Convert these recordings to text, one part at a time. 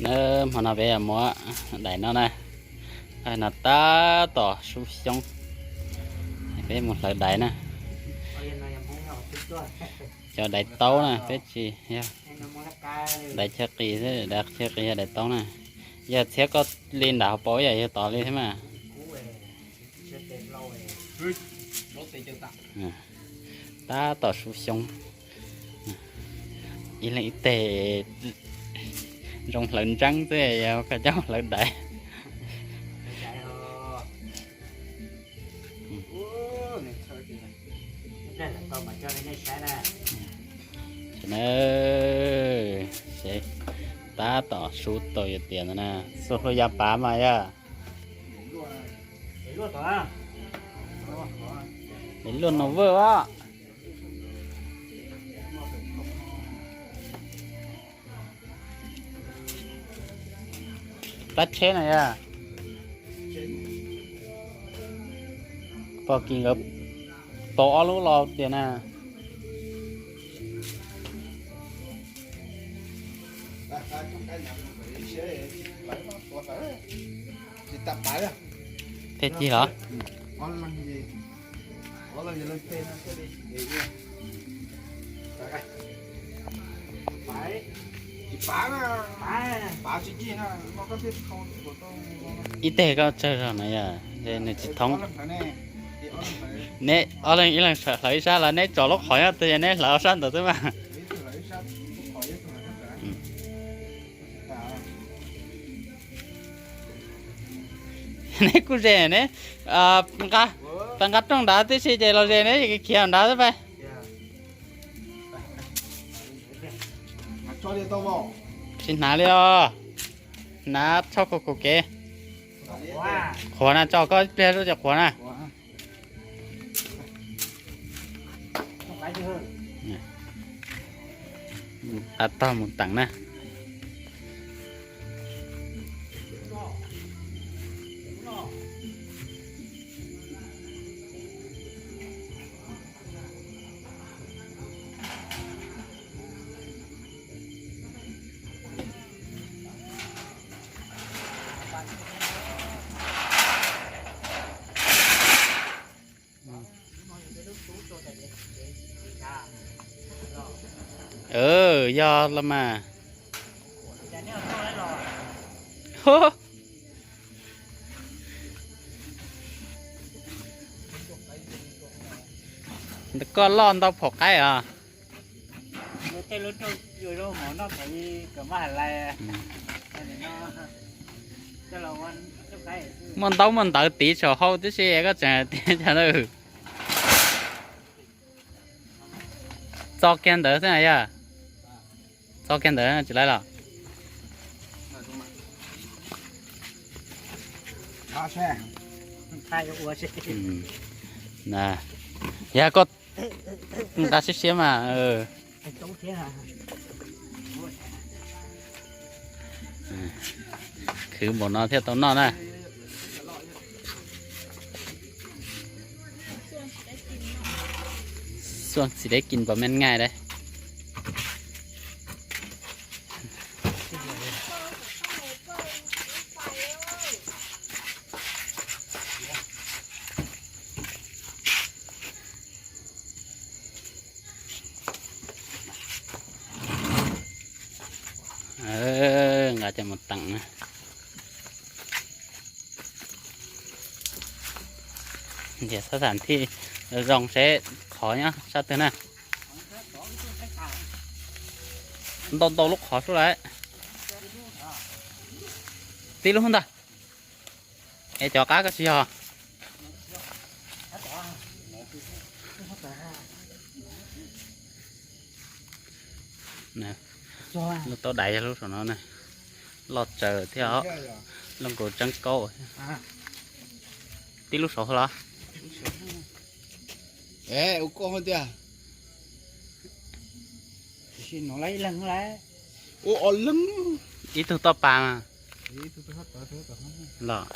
Na, hmo no peb yuav muab daim no na, no tab tom sub xyoob, peb mus hlawv daim na. Cov daim taub na, peb tsis yog daim chaw qis xwb, daim chaw qis yog daim taub na. Yog txhiab koj li nram hauv paus yam yog tod li thiab mas. Tab tom sub xyoob. Ib leeg ib teg, zoo hlawv ntseeb xwb, yog koj coj hlawv daim. Tab tom sub tau yus tias ntawd na, xu hlua ya pav mas yog. Es luaj no vwj os. Plab tsheb na yog. Pog Kis nkawd pauv ob lub los tias na. Thiaj ci los. Ib teg koj tsawg zog no yog nws tsis thoob. Neb ob leeg ib leeg hlawv ib sab los neb tso lub qhov nyob twg neb hlawv ob sab ntawd xwb mas. Neb kuj ze ne, nqa, nqa rooj nrad tib si ces los ze neb khiav nrad xwb pab. Tsis hnav li os. Hnav tshoj kaum kaum kev. Qhuav na, tso koj ib pliag xwb ces qhuav na. Tab tom mus teem na. Yog los mas. Koj loj ntau phom qaib os. Muaj ntaub muaj ntawv tiv saum hau tib si koj tseem tias cas na. Txo kiag ntawd xwb na yog. Txo kiag ntawd tsis laib los. Yog koj nqa siab siab mas. Khwv npaum no thiaj tau noj na. Xuaj txiv deb kis npaum me ngai dab. Nqa coj mus teem na. Ntiav sab tham thij zoo seb qhov nyob sab twg na. Ntau ntau lub qhov sub lawm. Tib lub ntag. Es cov qab koj tsis yog. Lub taub dais yog lub saum no na. Loj tsawv thiab os. Loj nkaus tseeb kaub. Tib lub saud los. Ua koj tiag. Ua ob leeg. Ib tug toj pas mas. Los.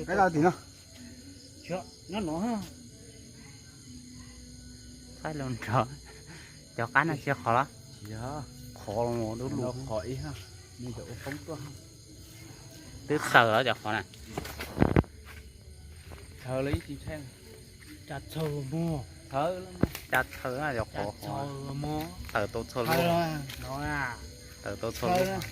Faib los nrov. Cov qab no tsis yog qhov los? Qhov dub lug qhov ib ha, nws cov ua poob tuaj ha. Twb txhaws los cov qhov na. Txhaws los yeej tsis ntshai. Cas txhaws mog. Txhaws, cas txhaws na cov qhov. Txhaws mog. Tawm tau txhua lub. Tawm tau txhua lub.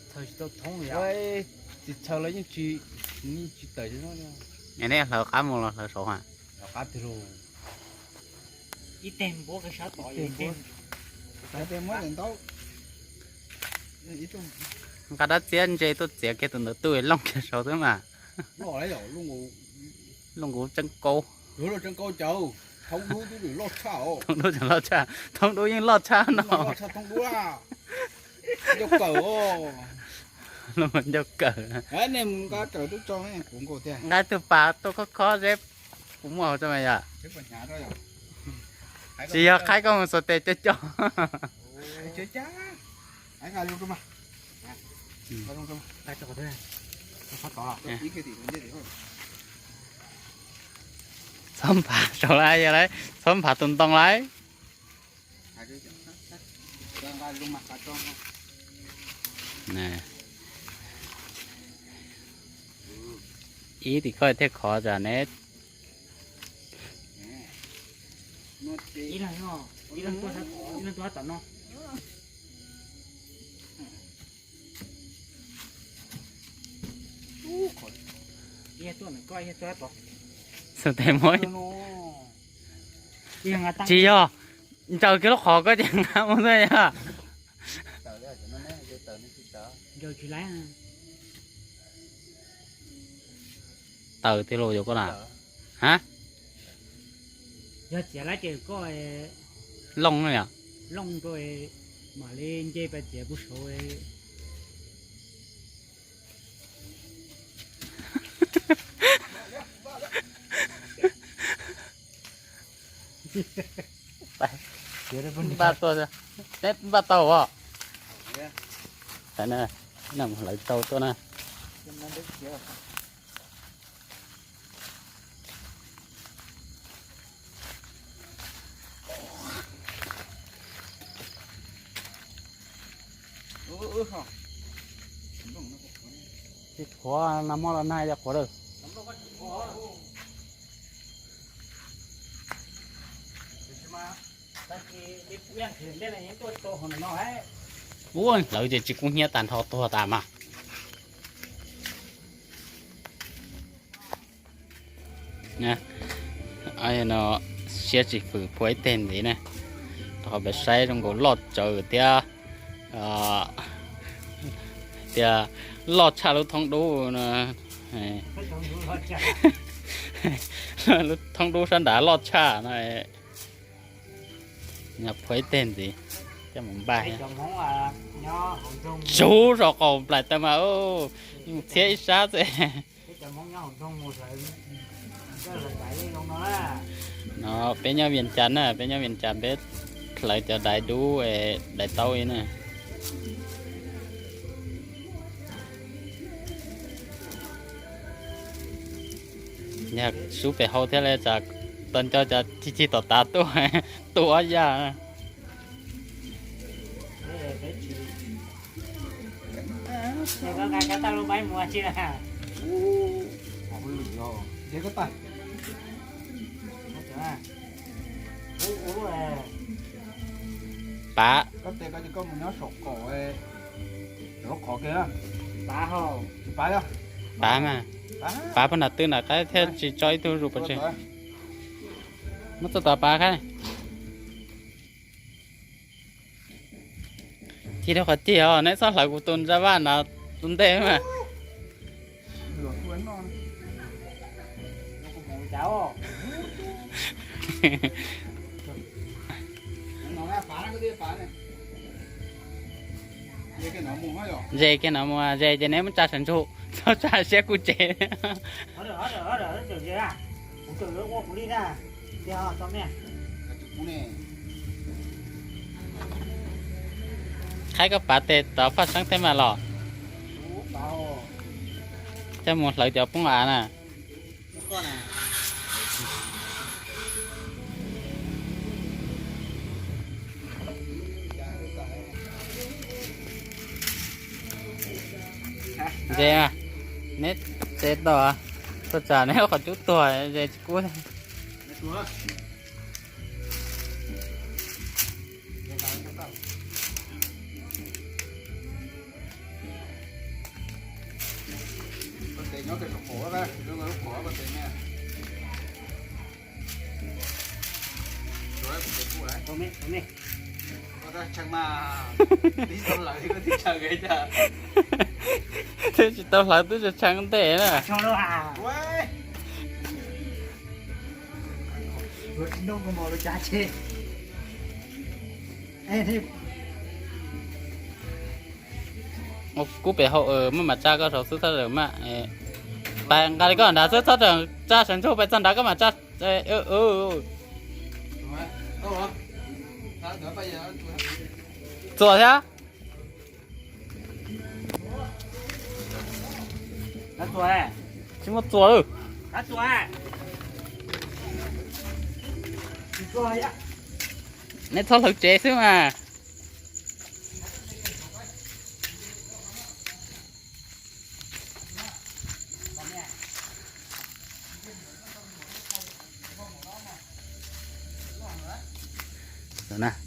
Txhaws tsis tau thoob li. Tsis txhaws los yeej tsis, yeej tsis tawm. Neb hlawv qab mus los hlawv saud ha? Ib teg npuab ka sab tod. Nqa dab txiab ntse tuaj txiav kiag tus ntawd tuaj looj kiag saud xwb mas. Looj nkuv tseeb kaub. Thoob dub tseem loj tshaj, thoob dub yeej loj tshaj no. Ncauj kawm. Nqa tug pas tuaj khob khob seb puas muaj hauv tso mas yom. Tsis yog qhaib koj mus xuas tes coj coj. Txhob nphav saud lawm, yog lawm txhob nphav tus ntoo lawm. Ib tim koj thiaj khov tsam neb. Xub tes muab. Tsis yog, ntsaws kiag lub qhov koj ces nqa mus xwb yog. Tawm tiag los yuav koj na. Ha? Yog txiav lawm ces koj looj yom. Looj rau mam li nce pas txiav puag saud. Npaj tuaj, neb npaj tau os. Hlawv tau tuaj na. Qhuav no muab los nag yog qhuav lawm. Ua hlawv ces tsis kub hnyiab tag nrho tuag tas mas. No siab tsis fwm phua ib teg ntxiv na. Rau qhov peb saib zoo nkaus loj tsawv thiab, tias loj tshaj lub thoob dub no. Lub thoob dub sab nrad loj tshaj no. Phua ib teg ntxiv coj mus npaj. Tsuv saum qaum nplaim taw mas mus txhiab ib sab xwb. No peb nyob Vias Cas na, peb nyob Vias Cas peb hlawv cov daiv dub, daiv taub li na. Yog sub pem hau thiab li, tau nco cov cig cig tom tav tuaj, tu ob yaj. Pav, pav mas, pav puag nram twg nram qab thiab tsis tso ib tug zus pov tseg. Muab txoj tod pav qab. Cig rau qhov cig os, neb txhob hlawv kuv tus nra vaj no tus ntej mas. Ze kiag no mus, ze ces neb muab tsa sawv ntsug, txhob tsa siab kuj tsev. Qhaib koj pav tes tov faj seeb thiab mas los. Coj mus hlawv cov poob av na. Ntses, neb tes tom, tuaj tsam neb qhov cub tuag ntses tsis kub. Twb tsis tau hlawv twb tsis tshee ntej na. Kub pem hauv, maj mam tsa koj saum xwb txhob rawm maj. Pais nqa li koj nrad xwb txhob rawm, tsa sawv ntsug pais txog nrad koj mam tsa. Txuas thiab. Tsis muaj txuas lawm. Neb txhob hlawv tsev xwb mas.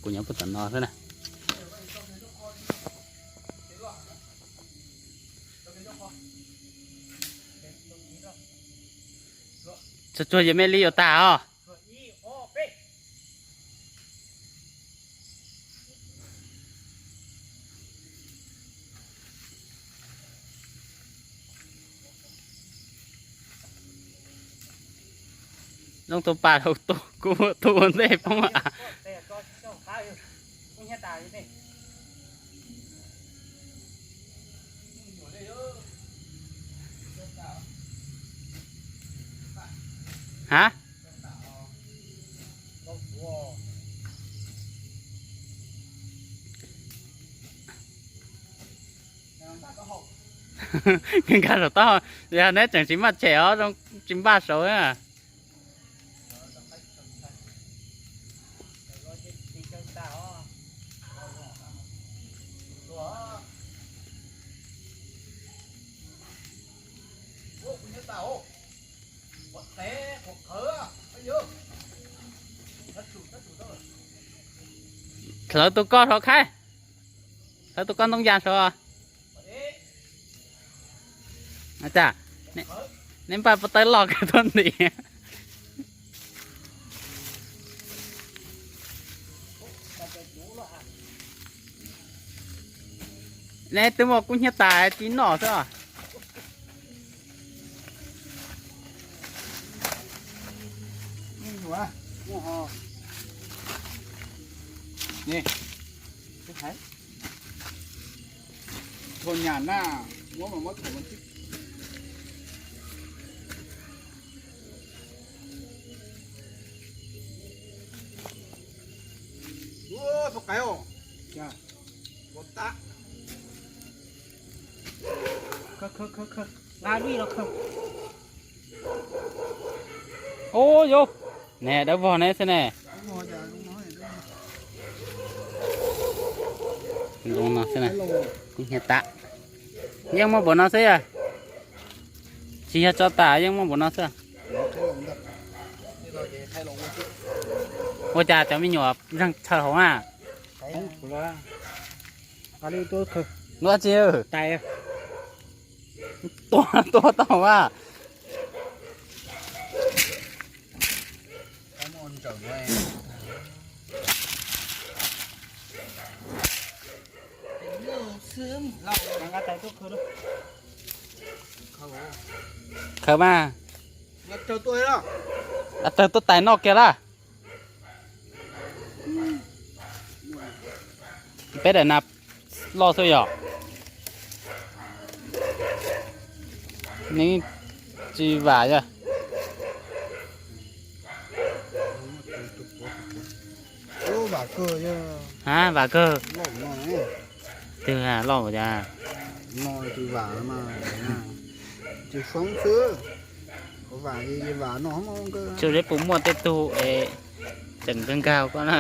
Kuv nyob puag tom no xwb na. Tsuag tsuag yog me li yuav tag os. Zoo tus pas rau tus kuv ua tus ua ntej poob. Ha? Nkag saum taub hau, yog neb tseem tsis maj tshem os, zoo tsis npaj saud na. Hlawv tus koj saud Khaib, hlawv tus koj ntoo yas saud. Neb npaj pob tawb loj kawg tuaj ntim. Neb twb muaj kub hnyiab tas tsis noj xwb. Tus nyam na, muab mas muab thaum mas tib. Tus qaib os. Ua tab. Nqa vij los khaws. Ub yus, ne dawb vog ne xwb ne. Zoo no xwb na, kub hnyiab tas. Yeej muaj npaum no xwb yog. Tsis yog tso tas, yeej muaj npaum no xwb. Ua cas cov me nyuam zeeg tshaw hauv na? Ua tsi? Tua, tua tau a. Khaws mas. Raws tuaj tais noj kiag lawm. Peb daim nas loj xwb yom. Neb tsis vam yog. Ha, vam kawg. Twg loj ua cas? Tsuas zeb puas muaj tej tug es tseem nkag nkag koj na.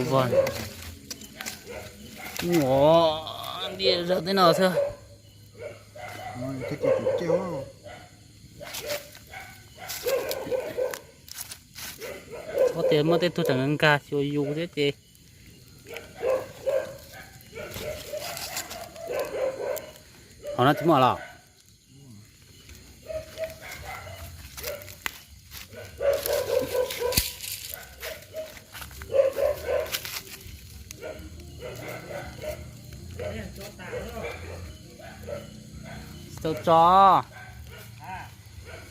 Ua, ntiaj zaus tej no xwb. Ua tias muaj tej tug tseem nkag xyuas yus thiab ces. Hauv no tsis muaj los? Tsis tau tso.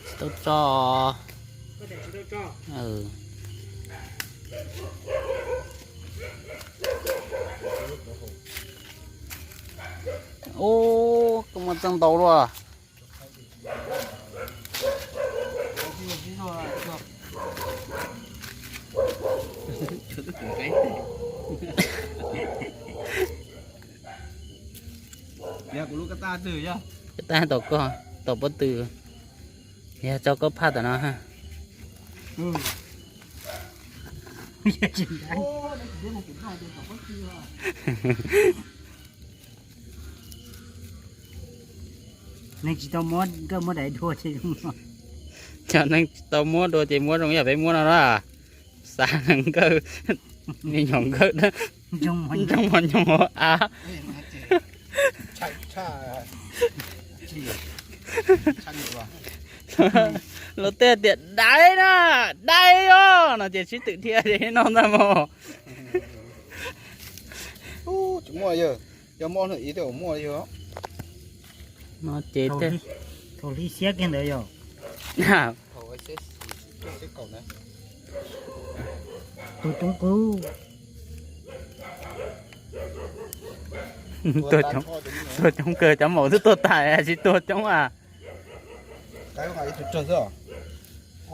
Tsis tau tso. Ub, koj muaj txeej ntau luaj. Koj tab tom koj, tom pob tw, yog tso koj phaj tom no ha. Neeg tsis tau muab, nkawj muab daim dua ces zoo no. Cov neeg tsis tau muab dua ces muab zoo yam peb muab no na. Xav nkawj, me nyuam nkawj ntsoog mos nyoos av. Luag tej tias dai na, dai os no ces sib twm dhia ces no ntag mog. Tsis muaj yog, yog muaj ib tej muaj yog. No ces thaum hli xiab kiag ntawd yog. Tus coob kub. Tuag coob kawg, cov maum twb tuag tas tsis tuag coob a.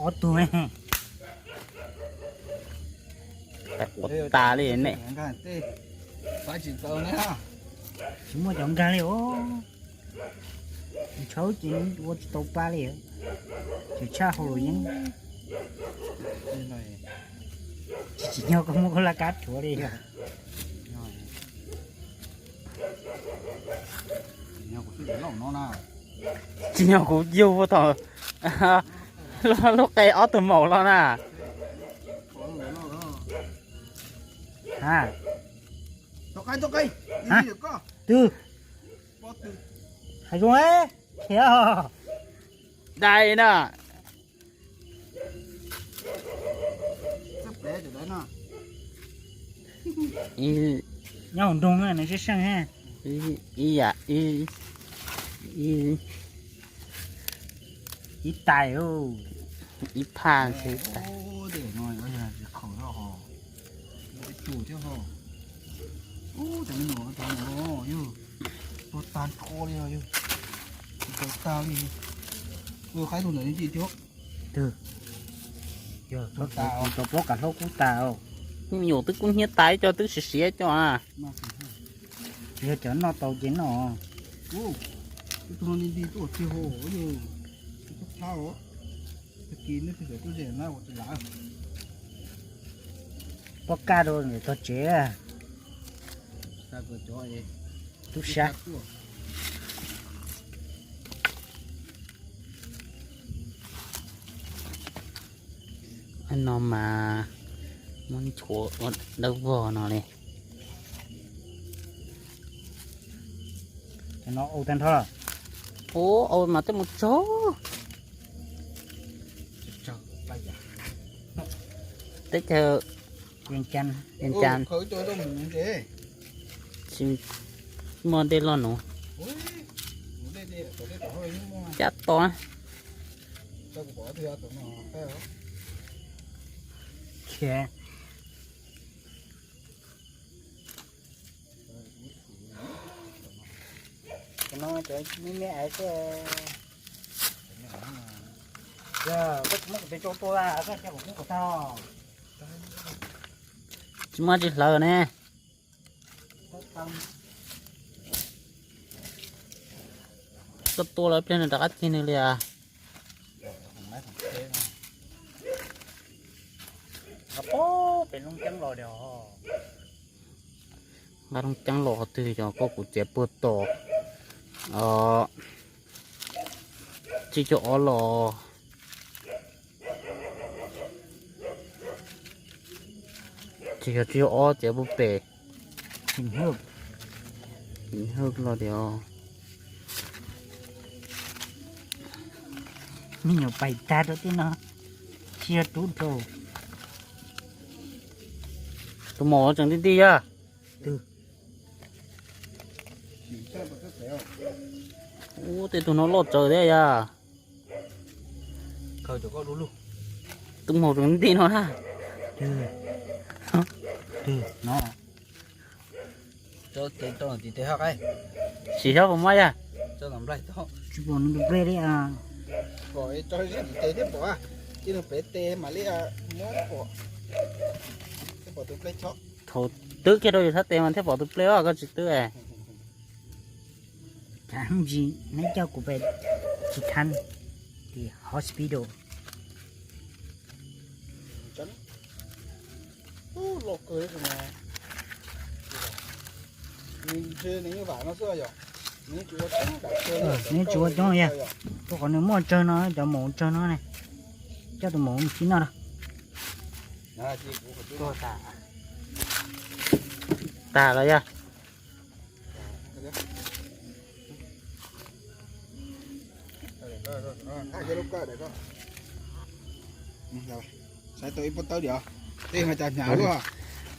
Ob tug. Ua tas li ne. Tsis muaj cov nkag li os. Tshawb ces ua tsis tau pa li. Tseem tshaj hauv luam yeeb. Tsis tsim nyog koj muab koj laj kab rhuav li os. Tsis yog kuv yug thaum lub qe ob tug maum los na. Twb hais zoo khiav dai na. Nyob hauv nroog nws seej seej. Ib yam, ib tais, ib phaj ib tais. Tuag tag nrho li, yog tsis tau tag li. Qaib tus ntawd li ti tiag. Twb, yog tau plaub kav hlaub kub tas. Me nyuam twb kub hnyiab tas cov twb siav siav cov a. Yog cov noj tau ces noj. Tus no li ti tuaj tiag ho, yog tsis tau tag os. Tag kis neb tsis tau tuaj ze na ua tsis lav. Pob kaj rau tog tsev. Tub sab. No mas muab nchuav ua dawb vog no li. Ua mas tej mus tsaug. Teb chaws Vias Cas tsis muaj dej loj nuav. Cab to. Cov no cov me me aiv xwb. Yog koj tsis muab kuv tes tsau tua, koj cia kuv kub kom tag. Tsis muaj tsis hlawv ne. Koj tua lawm pliag nws rov qab cig nws li as. Nqa pem loob ceeb los, nqa loob ceeb los qhov twg yog koj kuv txiav puag tom tsib caug ob los, tsis yog tsib caug ob, txiav puag pem, hwj los tias me nyuam pais tag rau tej no, tsis yog rub rau. Tus maum tseem ti ti yog. Ub, tej tug no loj tsawv thiab yog. Tus maum tseem ti no na. Tsis xyob puas mob yog. Thaum twb kiag rau yus sab tes mas thiaj pom tus plej os, koj tsis twb. Cas ntsis neb coj kuv pem Chiv Thab tim hospital. Nws tsis ua coob yog, rau qhov nws muaj tsawg no, cov maum tsawg no ne, coj tus maum mus khib noj rau. Tag los yog.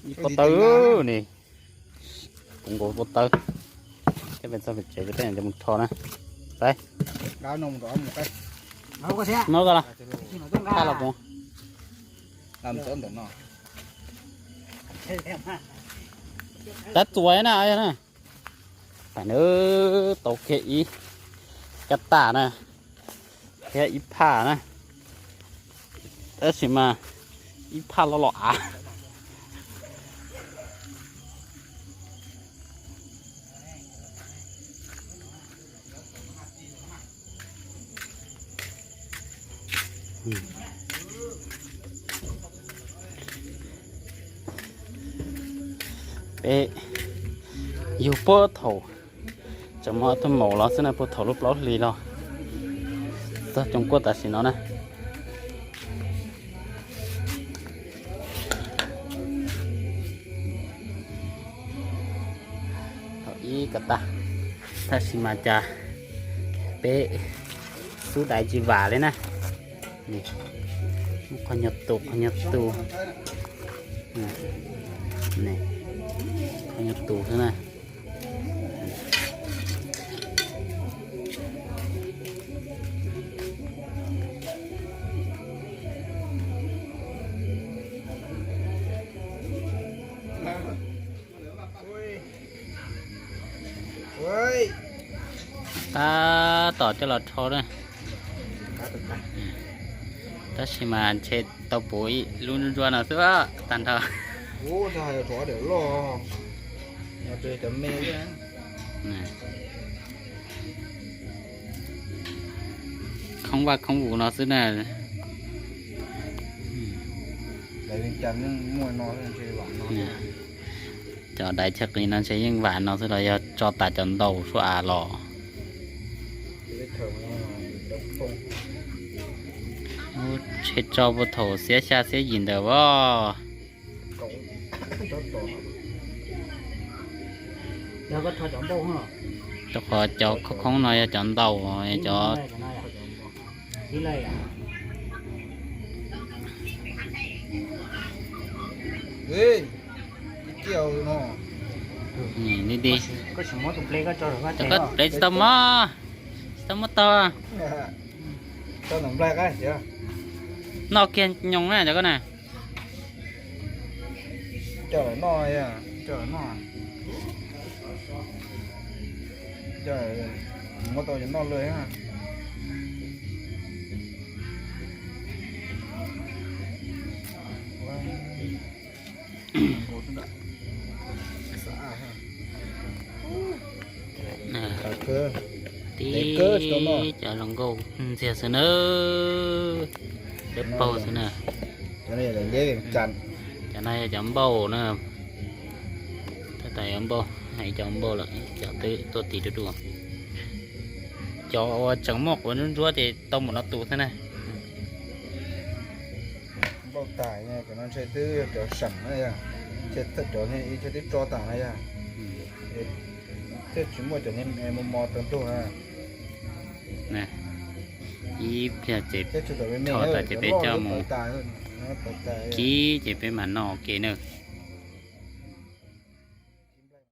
Ib pob tawb ni, kuv nkaus pob tawb, thiab peb txog pem tsev peb tej cov mus rho na. Saib, no koj los, thaj los kuv. Tab txuas na, na. Tam no tau kiag ib kab tam na, thiab ib phaj na, tab sis mas ib phaj loj los av. Peb yug puag thaum tseem muaj ob tug maum los xwb na, puag thaum lub plaub hlis los txog coom kuaj tam sim no na. Thaum ib kab tam, tab sis mas cas peb xub dais tsis vam li na. Qhov nyuag tus, qhov nyuag tus, qhov nyuag tus xwb na. Tab tom coj los rho na. Tab sis mas ntshe tau puv ib lub ntsuab no xwb tag nrho. Khoob vaj khoob vus no xwb na. Cov dais chaw qis no ntshe yeej vam no xwb los yog tso tas cov ntaus sua av los. Ntshe tso puag thaum xiab xya xiab yim ntawd as. Rau qhov cov khoob khoob no yog cov ntaus, cov Cov koj plev tsis tau mob, tsis tau mob tau. Noj kiag nyoos na cov koj na. Muab tau cov noj lawm. Tib cov hluas nkauj ntxiag xwb na, dawb paug xwb na. Cov no yog cov npauj na, tab tom yuav npauj, hais cov npauj lawm, cov twb tuaj tiv dua dua. Cov uas tseem muaj quav ntsuab ntsuab ces tau mus no tus thiab na. Npauj tas, cov no ntshe twb yog cov seem na yog, ntshe cov ib co twb tso tas na yog, thiaj tsis muaj cov niag mos mos tawg ntug na. Ib pliag ces tho tas ces peb coj mus kib ces peb mam noj ua ke na.